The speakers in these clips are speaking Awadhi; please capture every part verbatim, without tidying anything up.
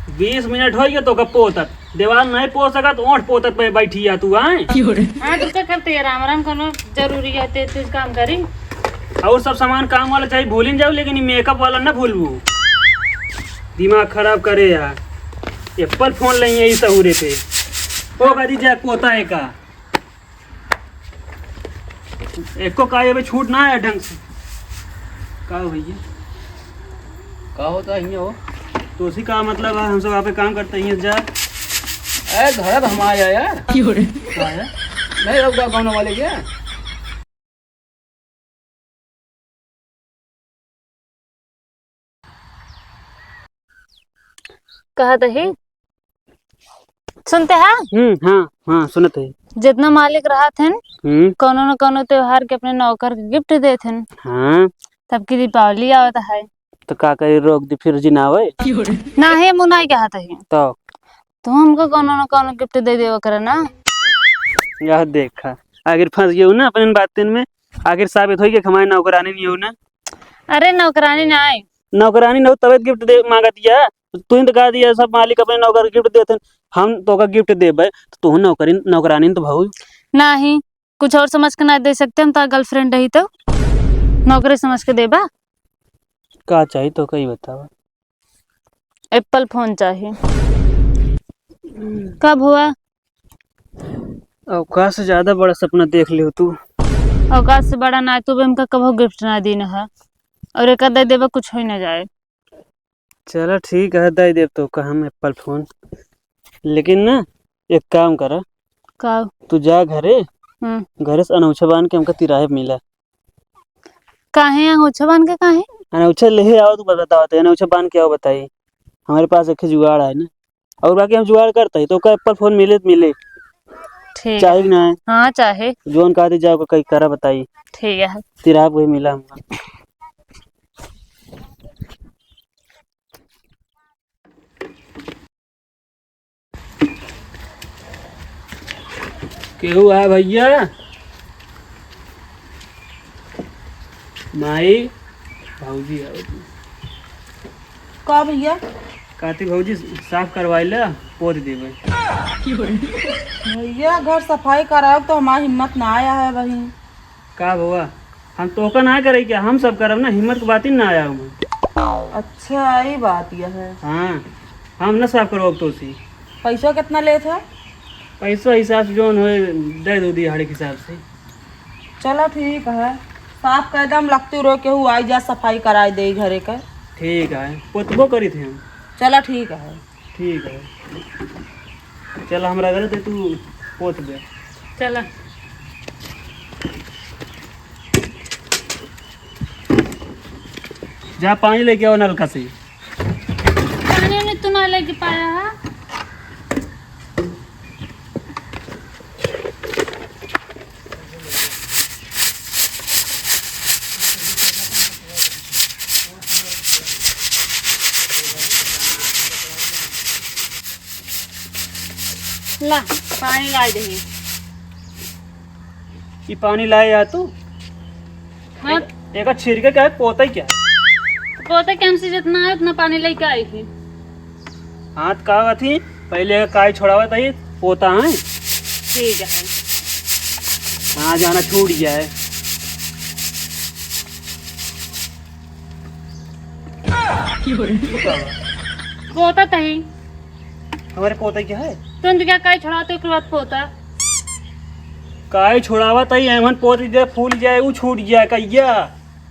बीस मिनट होइ गए तोका पोतत, देवाल नहीं पोत सकत, ओंठ पोतत पे बैठी है तू, आए। हाँ, तो का करते हैं, राम राम, कोनो जरूरी है ते तुझ काम करी। और सब सामान काम वाला चाहे भूलिन जाओ, लेकिन ये मेकअप वाला ना भूलबू। दिमाग खराब करे यार, एप्पल फोन लइहे ई सहूरे पे। ओ गाड़ी जा, पोता है का? एको का ये छूट ना है ढंग से। का हो भैया? का होता है हियाँ हो? तो उसी का मतलब है, हम सब यहाँ पे काम करते हैं जा। ए, घर अब हम आया यार। क्यों रे? का है? नहीं, अब गाँव वाले क्या? कहत ही, सुनते हैं? हम्म, हाँ, हाँ, सुनत है। जितना मालिक रहत हैं, हम्म। कौनो न कौनो त्योहार के अपने नौकर के गिफ्ट देत हैं। हाँ। तब की दीपावली आवत है। तो का करी, रोक दी फिर जी ना आवे? ना है, मुनाई कहत ही। तो? तो हमको कौनो न कौनो गिफ्ट दे देवा करे ना। यह देखा, आखिर फंस गयो ना अपने बातन में। आखिर साबित होई कि हमारे नौकरानी नहीं हो ना। अरे नौकरानी ना आए। नौकरानी ना हो तबे गिफ्ट दे मांगत या। तू ही तो कह दिया सब मालिक अपने नौकर गिफ्ट देते हैं। हम तो का गिफ्ट देबे तो तू नौकरी नौकरानी तो भाऊ। नहीं, कुछ और समझ के ना दे सकते हम तो गर्लफ्रेंड रही तो नौकरी समझ के देबा। का चाहिए तो कही बतावा। एप्पल फोन चाही। कब हुआ? औकात से ज्यादा बड़ा सपना देख लियो तू। औकात से बड़ा ना, तू भी हमका कभो गिफ्ट ना दीन है, और एक दे देबा, कुछ हो ही ना जाए। चला ठीक है, दे देब तो का हम एप्पल फोन, लेकिन ना एक काम करा। का? तू जा घरे, हम्म। घरे से अनौछा बांध के हमका तिराहे पे मिला। काहे अंगोछा बांध के काहे? अनौछा लेहे आओ, तू बतावत है, अनौछा बांध के आओ, बताई। हमारे पास एक ही जुगाड़ है ना, और बाकी हम जुगाड़ करते हैं, तो का एप्पल फोन मिले तो मिले, ठीक चाहे है। कि ना है? हाँ, चाहे। जोन कहा दे जाओ, कहीं करा बताई। ठीक है। तेरा आप वही मिला हमका। केहू आ भैया? माई, भौजी आओ। का भैया? काती भौजी साफ करवाइला, पोत देबे। भैया, घर सफाई कराओ तो हमार हिम्मत ना आया है बहिन। का बउआ, हम तोहका ना करे क्या, हम सब करब ना, हिम्मत के बात ही ना आया हमें। अच्छा, ई बात यह है। हाँ, हम ना साफ करवाब तोसी। पैसा कितना लेत है? पैसा हिसाब से जौन होए, दे दो दिहाड़ी के हिसाब से। चला ठीक है, साफ कर दम, लगती रहो केहू आई जा सफाई कराई दे घरे के। ठीक है, पोतबो करी थे हम। चला ठीक है। ठीक है, चल हमरा घरे ते तू पोत दे। चला। जा पानी लेके आओ नलका से। पानी उनी तू ना लेके पाया है। ला, पानी लाई दही। ई पानी लाए आ तू? हाँ। एक, एक छिड़के का है, पोता ही क्या? पोता के हमसे जितना है उतना पानी लेके आई थी। हाथ का थी, पहले काई छोड़ावा था, ये पोता है। ठीक है। हाँ, जाना छूट गया है। पोता तही। हमारे पोता क्या है? तुम तो क्या काई छोड़ाते हो, ओकरे बाद पोता? काई छोड़ावा तही, एमन पोत दे, फूल जाए, ऊ छूट जाए, कहिया?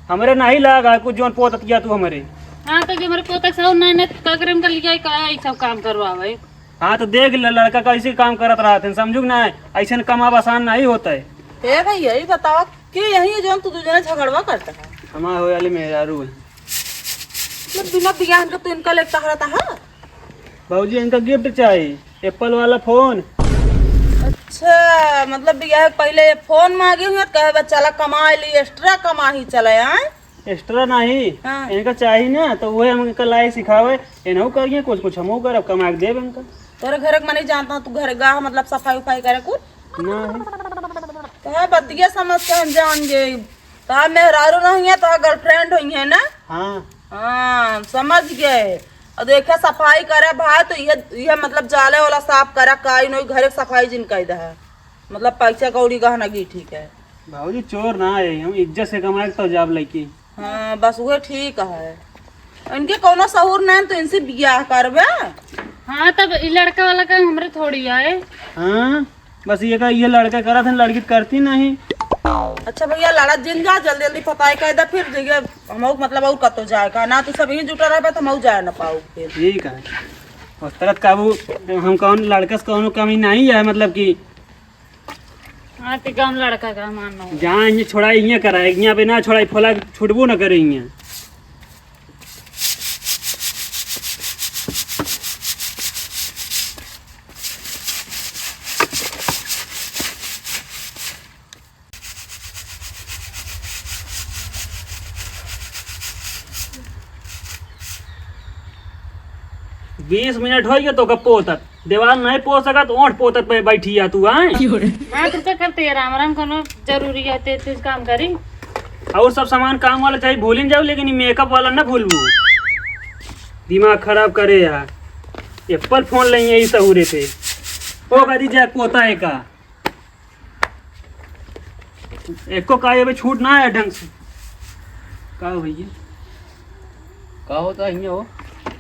हमरे नहीं लागा कुछ जौन पोतत किया तू हमरे। हाँ, तो जो हमरे पोतक से और नहीं, नहीं, तो का करे, हम कर लिया, का ई सब काम करवावे? हाँ, तो देख ल-, लड़का कैसे काम करत रहत हैं, समझू कि ना? ऐसे न कमाब आसान नहीं होता है। ए भैया, ई बतावा, के यही है जौन तू दू जने झगड़वा करता है? हमारे होए वाले मेहरारू है। मतलब, बिना बियाह के तू इनका लेके टहरता है? भौजी, इनका गिफ्ट चाहिए, एप्पल वाला फोन। अच्छा, मतलब बियाह के पहले ये फोन मांगी हुई, कहे बस चला कमाई ली, एक्स्ट्रा कमाई चले आए। एक्स्ट्रा नहीं, हाँ। इनका चाहिए ना, तो वही हम इनका लाई सिखावे, इनहू करिए कुछ, कुछ हमहू करब, कमा के देब इनका। तोरे घर के मने जानता हूँ, तू घर गा, मतलब सफाई उफाई करे कुछ? नहीं। तो है बतिया समझ के हम जान गए। तो मेहरारू नहीं है, तो गर्लफ्रेंड हुई है ना? हाँ। हाँ, समझ गए। और देखे सफाई करे भाई, तो यह, यह मतलब जाले वाला साफ करा, काई नहीं, घरे के सफाई जिन कह दे है। मतलब पैसा कौड़ी गहना गीठी के। भौजी चोर ना है, हम इज्जत से कमाए तो जाब लइके। हाँ, बस उहे ठीक है। इनके कौनो सहूर नहीं तो इनसे बियाह करबे। हाँ, तब ई लड़का वाला का हमरे थोड़ी आए। हाँ, बस ये का, ये लड़का करत है, लड़की करती नहीं। अच्छा भैया, लड़त जिन जा, जल्दी जल्दी पताई कह दे, फिर जइए हम मतलब और कतो जाए का ना, तू सब यहीं जुटा रहबे तो हम जाए ना पाऊ फिर। ठीक है, उस तरह काबू हम कौन लड़का से कौनो कमी नहीं है, मतलब कि हाँ, ते कौन लड़का का मान लो। जहाँ इन्हें छोड़ाई, इन्हें कराए, इन्हें पे ना छोड़ाई, फोला छूटबो ना करे इन्हें। बीस मिनट होइ गए तो का पोतत, देवाल नहीं पोत सकत, ओंठ पोतत पे बैठी है तू, आए? हाँ, तुझे करते हैं राम राम, कोनो जरूरी है ते तुझ काम करी। और सब सामान काम वाला चाहे भूलिन जाओ, लेकिन ये मेकअप वाला ना भूलबू। दिमाग खराब करे यार, एप्पल फोन लइहे ई सहूरे पे। ओ कदी जाए पोता है का? एको का अबे छूट ना है ढंग से। का हो भैया? का होता है हियाँ हो?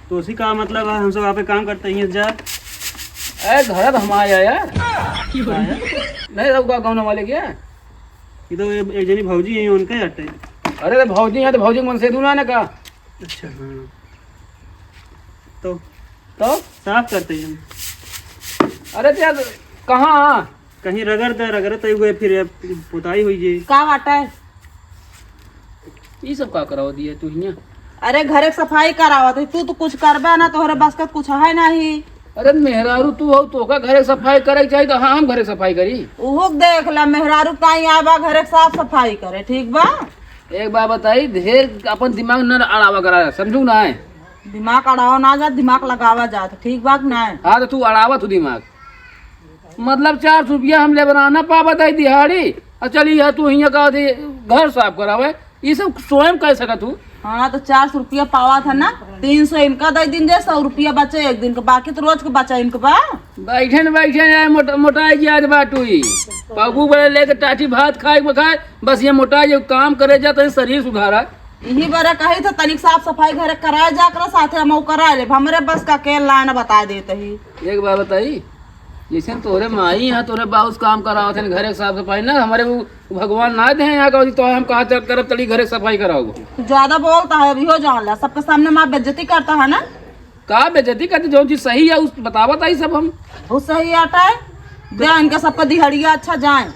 तो उसी का मतलब है, हम सब यहाँ पे काम करते हैं जा। ए, घर अब हम आया यार। नहीं, अब का गाँव वाले क्या? ये तो एक, एक जनी भौजी है, उनका ही अट्टे। अरे, तो भौजी है तो भौजी मन से दूना ना का? अच्छा, हाँ। तो तो? साफ करते हैं हम। अरे, तो यार, कहाँ? कहीं रगड़ दे, रगड़ते हुए फिर अब पुताई हुई जी। का बाटा है? ई सब का करावत दिया तू हियाँ? अरे, घरे के सफाई करावत है, तू तो कुछ करबे ना, तोहरे बस का कुछ है नहीं। अरे, मेहरारू तू हो, तोका घरे के सफाई करे के चाही, तो हाँ, हम घरे के सफाई करी। उहो के देख ला, मेहरारू ताई आबा घरे के साफ सफाई करे, ठीक बा? एक बात बताई, ढेर अपन दिमाग न अड़ावा करा, समझू ना है? दिमाग अड़ावा ना जा, दिमाग लगावा जा, तो ठीक बा कि ना? हाँ, तो तू अड़ावा तू दिमाग। मतलब, चार सौ रुपया हम लेबर ना पावत है दिहाड़ी, और चली है तू हियाँ का दे घर साफ करावे, ये सब स्वयं कर सकत हूँ। हाँ, तो चार सौ रुपया पावत है ना, तीन सौ इनका दे दिन जे, सौ रुपया बचे एक दिन के, बाकी तो रोज के बचे इनके बा। बैठे न बैठे न मोटा, मोटाई जात बाटू ई। बाबू बड़े लेके टाटी भात खाए के खाए, बस ये मोटाई जो काम करे जात है, शरीर सुधारा। यही बरे कही था तनिक साफ सफाई घरे कराए जा कर, साथे हम कराए ले, हमरे बस का के लाइन बता देते ही। एक बात बताई, जैसे तोहरे माई यहाँ तोहरे बाउस काम करावत हैं घरे के साफ सफाई ना, हमारे वो भगवान ना दे यहाँ का, तो हम कहाँ चल करब तली घरे के सफाई कराओ। तू ज्यादा बोलता है, अभी हो जान ला, सबके सामने माँ बेइज्जती करता है ना। का बेइज्जती करती, जो चीज सही है उस बतावत आई सब हम। बहुत सही आटा है, दे इनका सबका दिहाड़िया अच्छा जाए।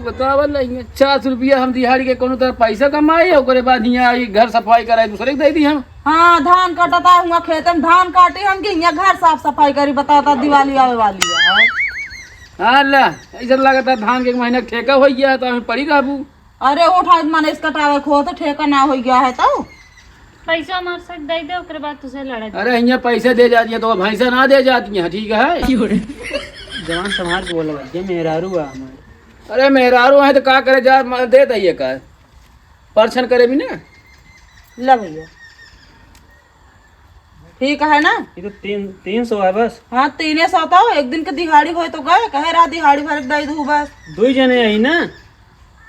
बतावल नहीं है, चार सौ रुपया हम दिहाड़ी के कोनो तरह पैसा कमाए, ओकरे बाद हियाँ आई घर सफाई कराए, दूसरे के दे दी हम। हाँ, धान कटता हुआ खेत में, धान काटी हम कि हियाँ घर साफ सफाई करी, बताता दिवाली आवे वाली है। हाँ ला, ऐसा लगता धान के एक महीना के ठेका हो गया है, तो हमें पड़ी रहबू। अरे उठा, माने इसका टावर खो तो ठेका ना हो गया है तो। पैसा हमारे साथ दे दे, ओकरे बाद तुझसे लड़ा जाए। अरे हियाँ पैसे दे जाती है तो भैंसा ना दे जाती है, ठीक है? जवान समाज के बोला भाई, ये मेहरारू है हमारे। अरे मेहरारू है तो का करे जा, म-, दे दइए का? परछन करे भी ना। ला भैया, ठीक है ना? ये तो तीन, तीन सौ है बस। हाँ, तीने सौ तो एक दिन के दिहाड़ी होए तो गए, कहे रहा दिहाड़ी भर दे दू बस। दो ही जने आई ना।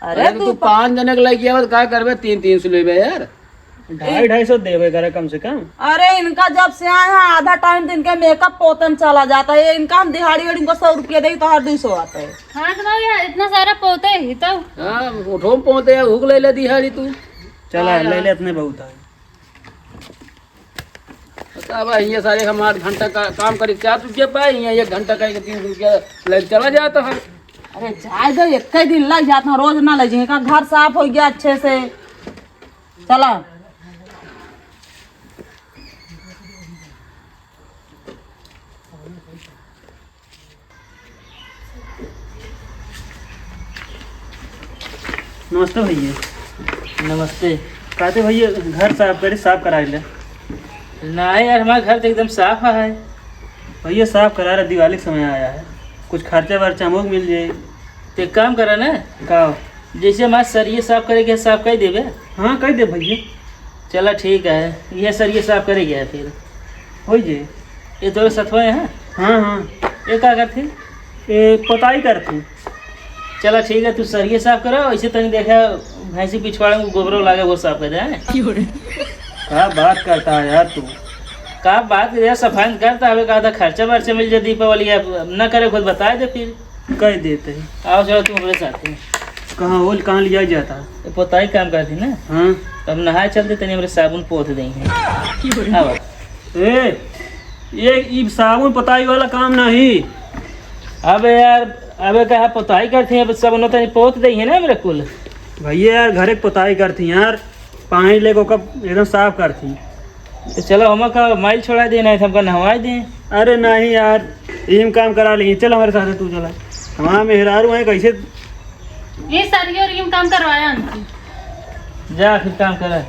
अरे अरे तो तू तू पा- पाँच जने के लइके आवत, का करबे? तीन, तीन सौ लेबे यार। ढाई, ढाई सौ देबे करे कम से कम। अरे इनका जब से आए हैं, आधा टाइम तो इनके मेकअप पोते में चला जाता है। इनका हम दिहाड़ी वाड़ी इनको सौ रुपया दे तो हर दो सौ आता है। हाँ तो बाबू यार, इतना सारा पोते ही तो। हाँ, उठो में पोते है, हुक ले ले दिहाड़ी तू। चला, हाँ ले यार। ले, इतने बहुत है। बतावा, हियाँ सारे हम आठ घंटा का काम करी, चार सौ रुपया पाए, हियाँ एक घंटा का एक तीन सौ रुपया लग चला जाता है। अरे जाए दो, एक ही दिन लग जाता है, रोज ना लग जाए, का घर साफ हो गया अच्छे से। चला। नमस्ते भैया। नमस्ते। कहते भैया घर साफ करे, साफ करा ले। नहीं यार, हमारा घर तो एकदम साफ है। भैया साफ करा रहे, दिवाली के समय आया है, कुछ खर्चा वर्चा हमको मिल जाए। तो एक काम करा ना। का? जैसे हमारे सरिये साफ करे के साफ कर देबे। हाँ, कर दे भैया। चला ठीक है, ये सरिये साफ करे गया है फिर। होई जे। ये तोरे सथवा है? हाँ, हाँ। ये का करती? ये पोताई करती। चला ठीक है, तू सरिये साफ करो, ऐसे तनी देखा भैंसी पिछवाड़े में गोबरो लागे वो साफ कर दे, हैं? का बात करता है यार तू? का बात करे, सफाई करता हवे, का था खर्चा बर्चा मिल जाए दीपावली, अब न करे खुद बताए दे फिर। कह देते हैं। आओ चलो तुम हमरे साथ में। कहाँ होल, कहाँ लिया जाता? ये पोताई काम करती ना। हाँ। अब नहाए चलते तनी हमरे साबुन पोत देंगे। आओ। ए, ये ई साबुन पोताई वाला काम नहीं। अबे यार, अबे कहा पोताई करती है, अब सब उन्हों तनी पोत देंगे ना हमरे कुल। भैया यार, घरे के पोताई करती यार, पानी लेके ओकर एकदम साफ करती। तो चलो, हम का माइल छोड़ा दे, नहीं तो हमका नहवाई दे। अरे नहीं यार, इम काम करा ली, चल हमारे साथ, तू चला। हमारा मेहरारू है, कैसे? ये सारी और इम काम करवाया हमसे। जा फिर काम करा।